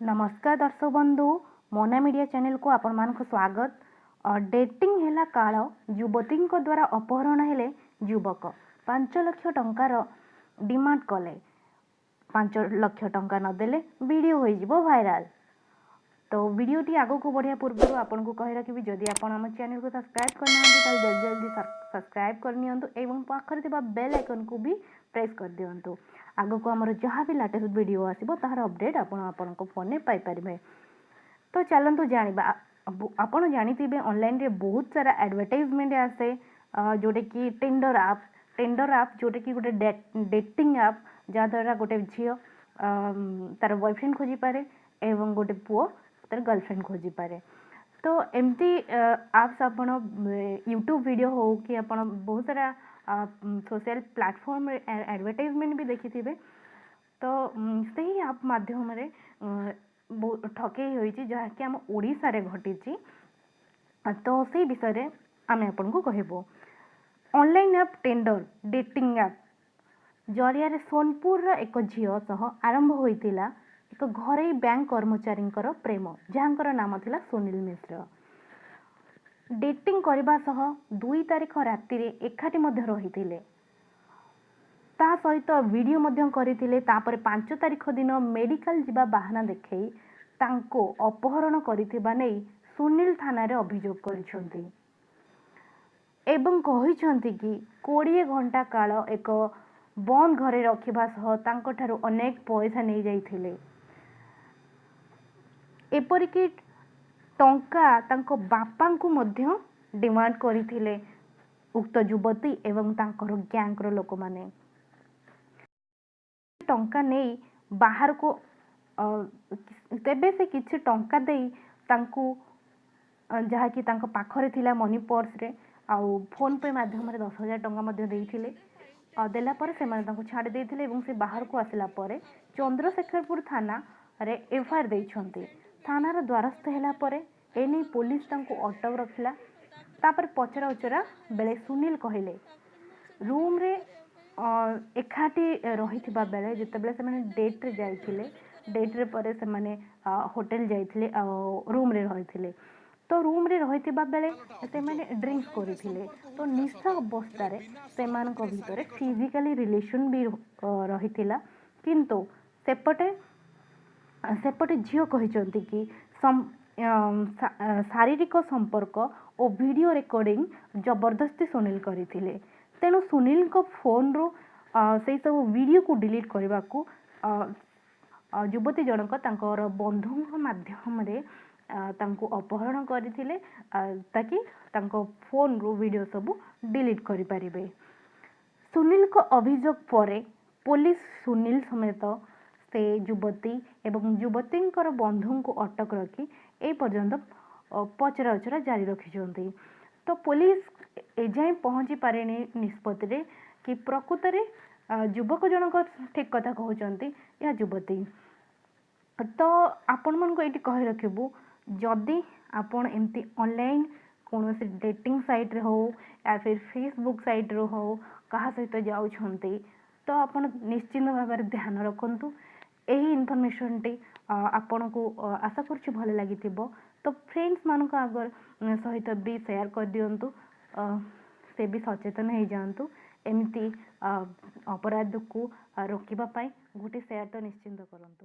ନମସ୍କାର ଦର୍ଶକ ବନ୍ଧୁ, ମୋନା ମିଡ଼ିଆ ଚ୍ୟାନେଲକୁ ଆପଣମାନଙ୍କୁ ସ୍ୱାଗତ। ଡେଟିଂ ହେଲା କାଳ, ଯୁବତୀଙ୍କ ଦ୍ୱାରା ଅପହରଣ ହେଲେ ଯୁବକ। 5 ଲକ୍ଷ ଟଙ୍କାର ଡିମାଣ୍ଡ କଲେ। 5 ଲକ୍ଷ ଟଙ୍କା ନଦେଲେ ଭିଡ଼ିଓ ହୋଇଯିବ ଭାଇରାଲ। ତ ଭିଡ଼ିଓଟି ଆଗକୁ ବଢ଼ିବା ପୂର୍ବରୁ ଆପଣଙ୍କୁ କହି ରଖିବି, ଯଦି ଆପଣ ଆମ ଚ୍ୟାନେଲକୁ ସବସ୍କ୍ରାଇବ୍ କରିନାହାନ୍ତି, ତାହେଲେ ଜଲ୍ଦି ଜଲ୍ଦି ସବସ୍କ୍ରାଇବ୍ କରିନିଅନ୍ତୁ ଏବଂ ପାଖରେ ଥିବା ବେଲ୍ ଆଇକନ୍କୁ ବି ପ୍ରେସ୍ କରିଦିଅନ୍ତୁ। ଆଗକୁ ଆମର ଯାହା ବି ଲାଟେଷ୍ଟ ଭିଡ଼ିଓ ଆସିବ, ତାହାର ଅପଡ଼େଟ୍ ଆପଣ ଆପଣଙ୍କ ଫୋନ୍ରେ ପାଇପାରିବେ। ତ ଚାଲନ୍ତୁ ଜାଣିବା। ଆପଣ ଜାଣିଥିବେ, ଅନଲାଇନରେ ବହୁତ ସାରା ଆଡ଼ଭର୍ଟାଇଜମେଣ୍ଟ ଆସେ, ଯେଉଁଟାକି ଟେଣ୍ଡର ଆପ୍। ଟେଣ୍ଡର ଆପ୍ ଯେଉଁଟାକି ଗୋଟେ ଡେଟିଂ ଆପ୍, ଯାହାଦ୍ୱାରା ଗୋଟେ ଝିଅ ତାର ବୟଫ୍ରେଣ୍ଡ ଖୋଜିପାରେ ଏବଂ ଗୋଟେ ପୁଅ ତାର ଗର୍ଲଫ୍ରେଣ୍ଡ ଖୋଜିପାରେ। ତ ଏମିତି ଆପ୍ସ ଆପଣ ୟୁଟ୍ୟୁବ୍ ଭିଡ଼ିଓ ହଉ କି ଆପଣ ବହୁତ ସାରା ସୋସିଆଲ ପ୍ଲାଟଫର୍ମରେ ଆଡ଼ଭର୍ଟାଇଜମେଣ୍ଟ ବି ଦେଖିଥିବେ। ତ ସେହି ଆପ୍ ମାଧ୍ୟମରେ ଠକେଇ ହୋଇଛି, ଯାହାକି ଆମ ଓଡ଼ିଶାରେ ଘଟିଛି। ତ ସେଇ ବିଷୟରେ ଆମେ ଆପଣଙ୍କୁ କହିବୁ। Online app Tinder dating app ଜରିଆରେ ସୋନପୁରର ଏକ ଝିଅ ସହ ଆରମ୍ଭ ହୋଇଥିଲା ଏକ ଘରୋଇ ବ୍ୟାଙ୍କ କର୍ମଚାରୀଙ୍କର ପ୍ରେମ, ଯାହାଙ୍କର ନାମ ଥିଲା ସୁନୀଲ ମିଶ୍ର। ଡେଟିଂ କରିବା ସହ 2 ତାରିଖ ରାତିରେ ଏକାଠି ମଧ୍ୟ ରହିଥିଲେ। ତା ସହିତ ଭିଡ଼ିଓ ମଧ୍ୟ କରିଥିଲେ। ତାପରେ 5 ତାରିଖ ଦିନ ମେଡ଼ିକାଲ ଯିବା ବାହାନା ଦେଖାଇ ତାଙ୍କୁ ଅପହରଣ କରିଥିବା ନେଇ ସୁନୀଲ ଥାନାରେ ଅଭିଯୋଗ କରିଛନ୍ତି ଏବଂ କହିଛନ୍ତି କି 20 ଘଣ୍ଟା କାଳ ଏକ ବନ୍ଦ ଘରେ ରଖିବା ସହ ତାଙ୍କଠାରୁ ଅନେକ ପଇସା ନେଇଯାଇଥିଲେ। ଏପରିକି ଟଙ୍କା ତାଙ୍କ ବାପାଙ୍କୁ ମଧ୍ୟ ଡିମାଣ୍ଡ କରିଥିଲେ ଉକ୍ତ ଯୁବତୀ ଏବଂ ତାଙ୍କର ଗ୍ୟାଙ୍ଗର ଲୋକମାନେ। ଟଙ୍କା ନେଇ ବାହାରକୁ, ତେବେ ସେ କିଛି ଟଙ୍କା ଦେଇ ତାଙ୍କୁ, ଯାହାକି ତାଙ୍କ ପାଖରେ ଥିଲା ମନି ପର୍ସରେ, ଆଉ ଫୋନ୍ ପେ ମାଧ୍ୟମରେ 10,000 ଟଙ୍କା ମଧ୍ୟ ଦେଇଥିଲେ। ଦେଲା ପରେ ସେମାନେ ତାଙ୍କୁ ଛାଡ଼ି ଦେଇଥିଲେ ଏବଂ ସେ ବାହାରକୁ ଆସିଲା ପରେ ଚନ୍ଦ୍ରଶେଖରପୁର ଥାନାରେ ଏଫଆଇଆର୍ ଦେଇଛନ୍ତି। ଥାନାର ଦ୍ୱାରସ୍ଥ ହେଲା ପରେ ଏନେଇ ପୋଲିସ ତାଙ୍କୁ ଅଟକ ରଖିଲା। ତାପରେ ପଚରା ଉଚରା ବେଳେ ସୁନୀଲ କହିଲେ, ରୁମ୍ରେ ଏକାଠି ରହିଥିବା ବେଳେ ଯେତେବେଳେ ସେମାନେ ଡେଟ୍ରେ ଯାଇଥିଲେ, ଡେଟ୍ରେ ପରେ ସେମାନେ ହୋଟେଲ ଯାଇଥିଲେ ଆଉ ରୁମ୍ରେ ରହିଥିଲେ। ତ ରୁମ୍ରେ ରହିଥିବା ବେଳେ ସେମାନେ ଡ୍ରିଙ୍କସ୍ କରିଥିଲେ। ତ ନିଶା ଅବସ୍ଥାରେ ସେମାନଙ୍କ ଭିତରେ ଫିଜିକାଲି ରିଲେସନ୍ ବି ରହିଥିଲା। କିନ୍ତୁ ସେପଟେ ସେପଟେ ଝିଅ କହିଛନ୍ତି କି ଶାରୀରିକ ସମ୍ପର୍କ ଓ ଭିଡ଼ିଓ ରେକର୍ଡ଼ିଂ ଜବରଦସ୍ତି ସୁନୀଲ କରିଥିଲେ। ତେଣୁ ସୁନୀଲଙ୍କ ଫୋନ୍ରୁ ସେଇ ସବୁ ଭିଡ଼ିଓକୁ ଡିଲିଟ୍ କରିବାକୁ ଯୁବତୀ ଜଣକ ତାଙ୍କର ବନ୍ଧୁଙ୍କ ମାଧ୍ୟମରେ ତାଙ୍କୁ ଅପହରଣ କରିଥିଲେ, ତାକି ତାଙ୍କ ଫୋନ୍ରୁ ଭିଡ଼ିଓ ସବୁ ଡିଲିଟ୍ କରିପାରିବେ। ସୁନୀଲଙ୍କ ଅଭିଯୋଗ ପରେ ପୋଲିସ ସୁନୀଲ ସମେତ ସେ ଯୁବତୀ ଏବଂ ଯୁବତୀଙ୍କର ବନ୍ଧୁଙ୍କୁ ଅଟକ ରଖି ଏ ପର୍ଯ୍ୟନ୍ତ ପଚରା ଉଚରା ଜାରି ରଖିଛନ୍ତି। ତ ପୋଲିସ ଏଯାଏଁ ପହଞ୍ଚି ପାରିନି ନିଷ୍ପତ୍ତିରେ କି ପ୍ରକୃତରେ ଯୁବକ ଜଣକ ଠିକ୍ କଥା କହୁଛନ୍ତି ୟା ଯୁବତୀ। ତ ଆପଣମାନଙ୍କୁ ଏଇଠି କହି ରଖିବୁ, ଯଦି ଆପଣ ଏମିତି ଅନଲାଇନ୍ କୌଣସି ଡେଟିଂ ସାଇଟ୍ରେ ହଉ ୟା ଫିର୍ ଫେସବୁକ୍ ସାଇଟ୍ରୁ ହଉ କାହା ସହିତ ଯାଉଛନ୍ତି, ତ ଆପଣ ନିଶ୍ଚିନ୍ତ ଭାବରେ ଧ୍ୟାନ ରଖନ୍ତୁ। ଏହି ଇନଫର୍ମେସନ୍ଟି ଆପଣଙ୍କୁ ଆଶା କରୁଛି ଭଲ ଲାଗିଥିବ। ତ ଫ୍ରେଣ୍ଡସ୍ମାନଙ୍କ ଆଗ ସହିତ ବି ସେୟାର କରିଦିଅନ୍ତୁ, ସେ ବି ସଚେତନ ହେଇଯାଆନ୍ତୁ। ଏମିତି ଅପରାଧକୁ ରୋକିବା ପାଇଁ ଗୋଟେ ସେୟାର ତ ନିଶ୍ଚିନ୍ତ କରନ୍ତୁ।